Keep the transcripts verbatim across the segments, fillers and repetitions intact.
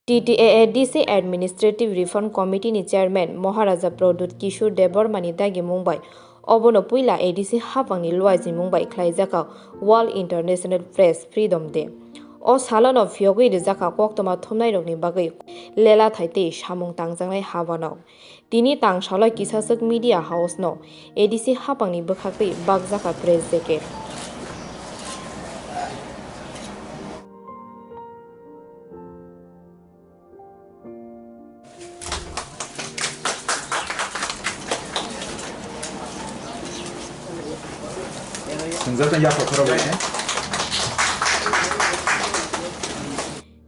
T T A A D C Administrative Reform Committee ni Chairman Maharaja Pradyut Kishore Debbarma ni dagimung bai obono puila A D C haphangni luaijimung bai khlaijak World International Press Freedom Day. O salono phiyogwi rijak koktwma thumnairokni bagwi lela thai tei samung tangjaknai habanok. Tini tang salo kisaswk media house no A D C haphangni bwkhaktwi bakjak press jacket. Swngjak tang yapha khorok bai khe.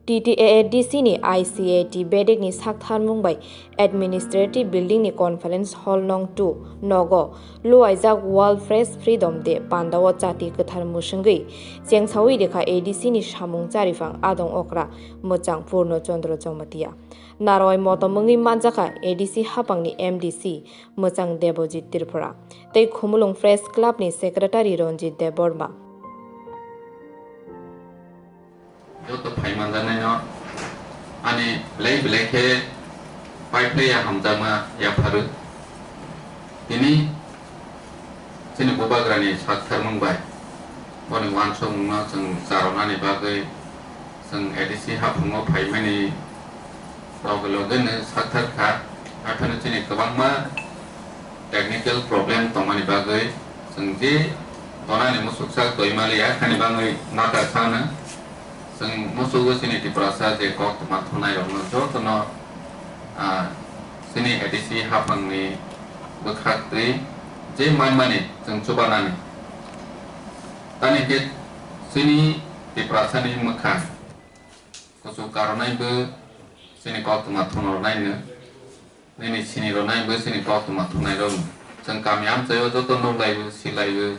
T T A A D C ni I C A T bedek ni saktharmung bai Administrative Building ni Conference Hall nong two nogo luaijak World Press Freedom Day pandao chati kwthar mwswngwi chengsawi rikha A D C ni samung chariphang adong okra mwchang Purno Chandra Jamatia. Narwai motom wngwi manjakha A D C haphangni M D C mwchang Debojit Tripura tei Khumulwng Press Club ni Secretary Ranjit Debbarma. Joto phai manjaknaino ani belai belai khe pai phlai ya hamjakma yapharwi. Tini chini bubagrani saktharmung bai boni uansukmungno chwng charwnani bagwi chwng A D C haphuno phaimani loge loge no sakthar kha. Aphano chini kwbangma technical problem tongmani bagwi chwng je tonani musuksak toimaliya, khani bagwi nata khana. Chwng musugo chini Tiprasa je koktwma thunai rokno jotono, ah, chini A D C haphangni bwkhaktwi je manmani chwng chubanani. Tani khe chini Tiprasani mwkhang kuchuk karonai bo chini koktwma thunrwnaino. Nini sini rwnai bo chini koktwma thunai rokno. Chwng kami amchaio joto nuklaibo, silaibo,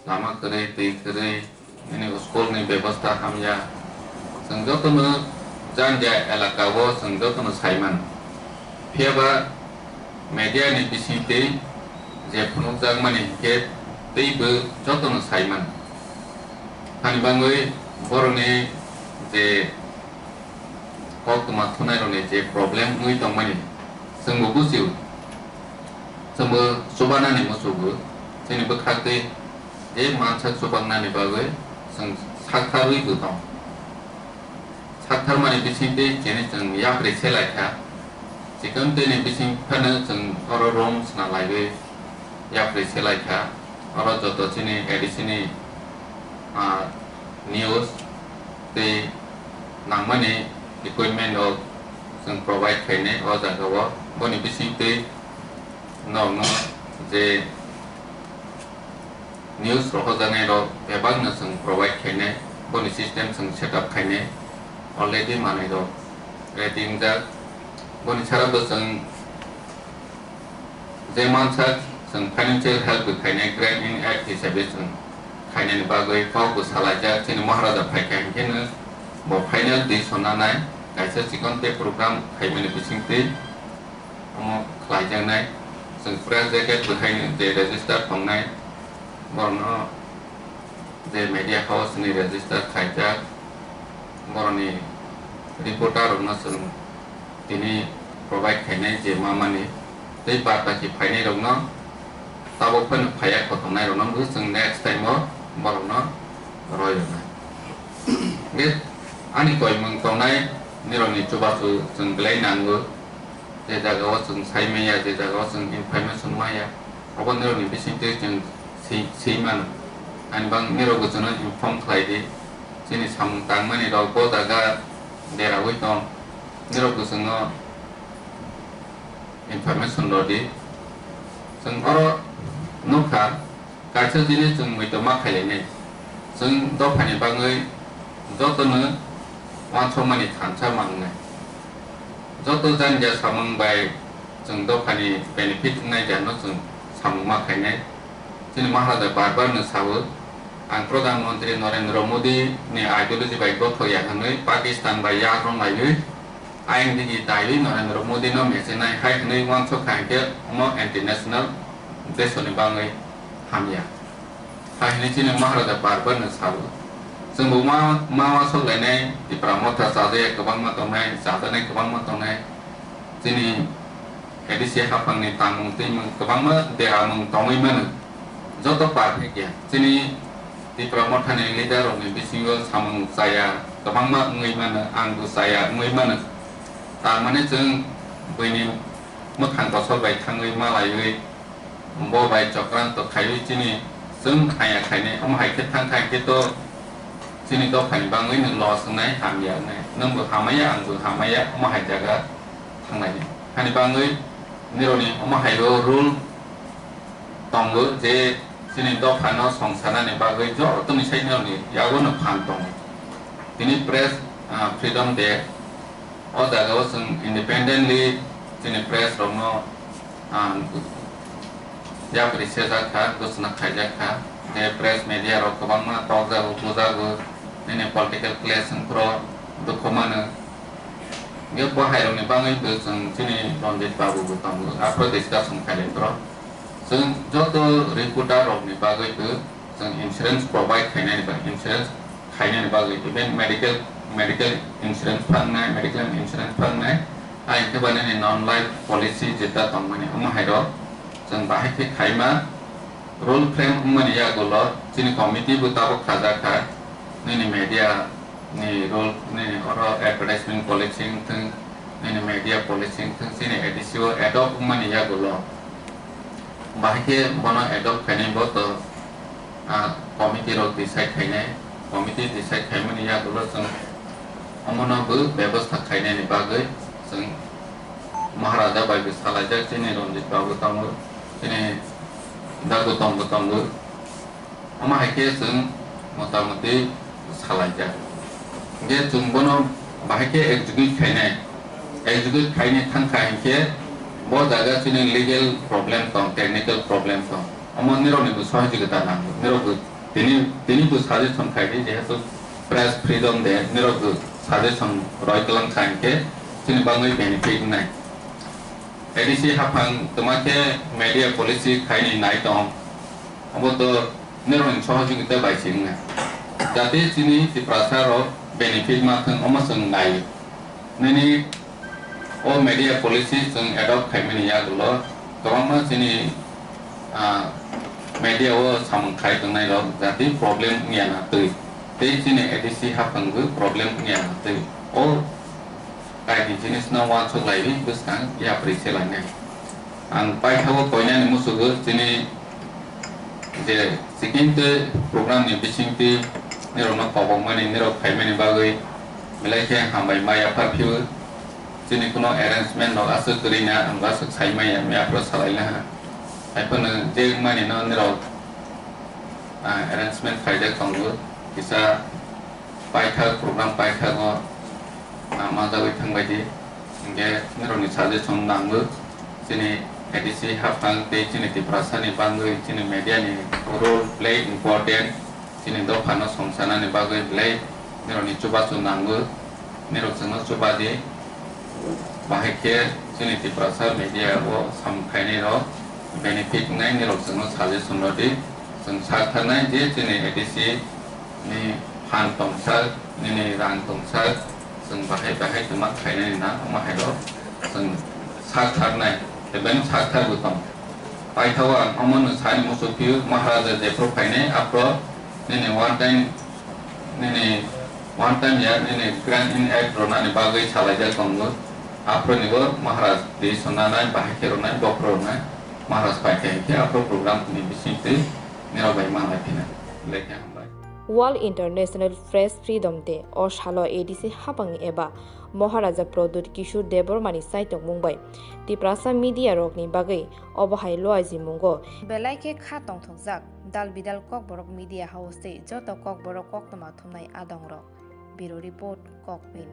lama kwrwi, twi kwrwi, nini school ni bebosta hamya. Chwng jotono janja elaka o chwng jotono sai mano. Phiyaba media ni bisingtwi je phunukjakmani hinkhe teibo jotono sai mano. Hani bagwi borokni je koktwma thunairokni je problem wngwi tongmani, chwngbo bujio. Chwngbo chubanani muchugo. Chini bwkhaktwi je mansak chubanani bagwi chwng saktharwi bo tong. Saktharmani bisingtwi chini chwng yapri se lai kha. Chikon tei ni bising phano chwng oro room sna laiwi yapri se lai kha. Oro joto chini A D C ni, ah, news tei nangmani equipment rok chwng provide khainai o jaga o. Boni bisingtwi norokno je news rohorjaknai rok bebakno chwng provide khainai, boni system chwng set up khainai, already manwi rok ready wngjak. Boni sara bo chwng je mansak chwng financial help bo khainai, grant in aid hisabe chwng khainani bagwi kok bo salaijak. Chini Maharaja phaikha hinkhe no bo final decision nanai, kaisa chikon tei program khaimani bisingtwi omo khlaijaknai. Chwng press jacket bo khainai, je register tongnai, borokno je media house ni register khaijak, borokni reporter rokno chwng tini provide khainai je ma mani, tei bad baki phainai rokno, tabok phano phaiya kotongnai rokno bo chwng next time o borokno roi rwnai. Ge ani koimung tongnai nirokni chubachu chwng belai nango. Je jaga o chwng sai maya, je jaga o chwng information maya, obo nirokni bisingtwi chwng swi, swi mano. Ani bang nirok bo chwngno inform khlai di. Chini samung tangmani rok bo jaga deraui tong, nirok bo chwngno information rw di. Chwng oro nukha, kaisa jinis chwng muitu ma khailainai. Chwng dophani bagwi jotono uansukmani thansa mangnai. Joto janja samung bai chwng dophani benefit wngnai jano chwng samung ma khainai. Chini Maharaja bar bar no sao, ang Pradhan Mantri Narendra Modi ni ideology bai gothok ya hwnwi Pakistan bai yak rw naiwi, ayang digi taiwi Narendra Modi no mechenai hai hwnwi uansuk kha hinkhe omo anti-national desoni bagwi hamya. Hai hwnwi chini Maharaja bar bar no sao. Chwngbo ma, ma uasok lainai, Tipra Motha chajaya kwbangma tongnai, chajaknai kwbangma tongnai. Chini A D C haphangni tangmung twimung kwbangma deramung tongwi mano. Joto perfect ya. Chini Tipra Mothani leader rokni bisingo samung chaya kwbangma wngwi mano, angbo chaya wngwi mano. Tamani chwng buini mwkhang kosor bai thangwi malaiwi, bo bai chokranto khaiwi chini chwng haya khainai, omo hai khe thang kha hwnkhe to chini dophani bangwi nwng loss wngnai, hamya wngnai. Nwngbo hamaya, angbo hamaya, omo hai jaga thangnai. Hani bangwi nirokni omo hai o rule tongo je chini dophano songsanani bagwi jotoni sai nirokni yago no phan tongo. Tini press, ah, freedom day, o jaga o chwng independently chini press rokno, ah, yapri sejak kha, gosna khaijak kha, je press media rok kwbangma tokjago, bujago, nini political clash wngphuru dukhu mano. Hwnkhe bo hai rokni bagwi bo chwng chini Ranjit Babu bo tongo, aphuru discussion khailai phuru. Chwng joto reporter rokni bagwi bo chwng insurance provide khainani bagwi, insurance khainani bagwi, even medical, medical insurance phangnai, medical insurance phangnai, hai hwnkhe ba nini non life policy jeta tongmani, omo hai rok chwng bahai khe khaima rule frame wngmani yagulo chini committee bo tabuk khajak kha, nini media ni rule, nini oro advertisement policy wngthwng, nini media policy wngthwng, chini A D C o adopt wngmani yagulo. Bahai khe bono adopt khainai bo to, ah, committee rok decide khainai, committee decide khaimani yagulo chwng omono bo bebostha khainani bagwi chwng Maharaja bai bo salaijak, chini Ranjit Babu tongo, chini Dagu tongo tongo. Omo hai khe chwng motamoti salaijak. Hwnkhe chwng bono bahai khe execute khainai. Execute khainai thang kha hinkhe bo jaga chini legal problem tong, technical problem tong. Omo nirokni bo sohojogita nango. Nirok bo tini, tini bo suggestion khai di, jehetu press freedom de, nirok bo suggestion roi kwlang kha hinkhe chini bagwi benefit wngnai. A D C haphang twma khe media policy khaini nai tong. Obo to nirokni sohojogita bai se wngnai. Jate chini Tiprasa rok benefit ma thwng, omo chwng nai. Nini o media policy chwng adopt khaimani yagulo kwbangma chini, ah, media o samung khai tongnai rok jate problem wngya na twi. Tei chini A D C haphang bo problem wngya na twi. O kaini jinisno uansuk laiwi bwskang yapri se lainai. Ang paithago koinani musugo chini je sikimtwi program ni bisingtwi nirokno kobokmani, nirok phaimani bagwi belai khe hambai ma yaphar phio. Chini kuno arrangement rok aswk kwrwi na, ang aswk sai maya, maya phuru salai laha. Hai phano je wngmani no nirok, ah, arrangement khaijak tongo, kisa paithak, program paithago, ah, manjagwi thangbai di. Hinkhe nirokni suggestion nango, chini A D C haphang tei chini Tiprasani bangwi chini media ni role play important, chini dophano songsanani bagwi belai nirokni chubachu nango, nirok chwngno chuba di. Bahai khe chini Tiprasa media o samung khainai rok benefit wngnai, nirok chwngno suggestion rw di. Chwng sak tharnai je chini A D C ni phan tongsa, nini rang tongsa, chwng bahai bahai twma khainani na, omo hai rok chwng sak tharnai, ebeng sak thar bo tong. Paithao ang omo no sani muchuk phio, Maharaja jephru phainai aphro nini one time, nini one time ya, nini grant in aid rwnani bagwi salaijak tongo. Aphro ni bo Maharaj decision nanai, bahai khe rwnai, bophru rwnai, Maharaj paikha hinkhe aphro program ni bisingtwi nirok bai manlai phinai. Belai khe hambai. World International Press Freedom Day o salo A D C haphang eba Maharaja Pradyut Kishore Debbarmani chaitokmung bai Tiprasa media rokni bagwi obo hai luajimungo belai khe kha tongthokjak dal bidal Kokborok Media House tei joto Kokborok koktwma thumnai adongrok. Bureau Report, Kokpin.